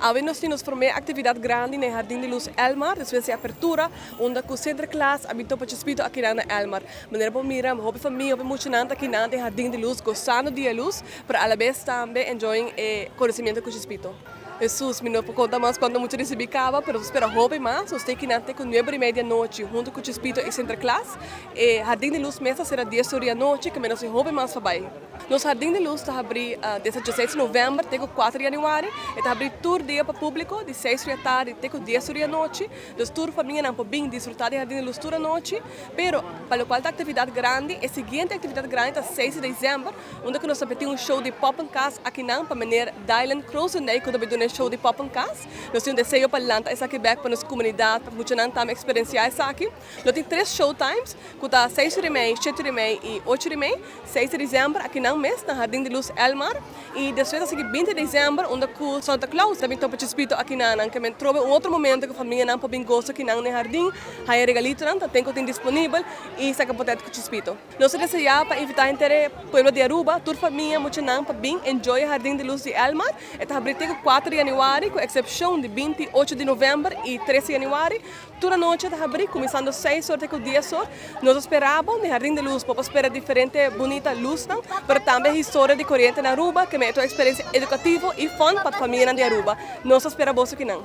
Awe nos tin nos prome actividad grandi na Jardin di Luz Elmar, despues di apertura, unda cu Sinterklaas a bin topa Chispito aki na Elmar. Manera por mira, hopi famia, hopi muchanan ta aki na Jardin di Luz, gozando di e luz, pero a la vez tambe enjoying e conocimiento cu Chispito. Jesus, mi no por conta mas cuanto mucha recibi caba, pero spera hopi mas. Nos ta aki te cu 9:30 di anochi, hunto cu Chispito y Sinterklaas. E Jardin di Luz mes ta sera 10 or di anochi, cu menos hopi mas voorbij. Nos Jardin di Luz ta habri desde 16 di november te 4 di januari. E ta habri tur dia pa publico, di 6 or di atardi te 10 or di anochi. Dus tur famianan por bin disfruta di Jardin di Luz tur anochi. Pero, pa loke ta actividad grandi, e siguiente actividad grandi ta 6 di december, unda cu nos ta tin un show di Poppenkast aki nan pa meneer Dylan Krozendijk, cu ta bin un show di Poppenkast. Nos tin un deseo pa lanta esaki back pa nos comunidad, pa muchanan tambe experiencia esaki. Nos tin tres showtimes, cu ta 6:30, 7:30 y 8:30, 6 di december, aki nan mes, na Jardin di Luz Elmar. Y despues, asina, 20 di december, unda cu Santa Claus tambe topa Chispito aki nan, cu men trobe un otro momento cu famianan por bin goza aki nan na jardin, haya regalitonan, tin cu tin disponibel y saca portret cu Chispito. Nos ta desea pa invita henter pueblo di Aruba, tur famia, muchanan pa bin enjoy Jardin di Luz di Elmar. E ta habri 4 di januari, cu excepcion di 28 di november y 13 di januari. Tur anochi ta habri, cuminsando 6 or te 10 or. Nos ta spera bo na Jardin di Luz, pa spera diferente bunita luz, pero tambe historia di coriente na Aruba, cu ta un experiencia educativo y fun pa famia di Aruba. Nos ta spera bo aki nan.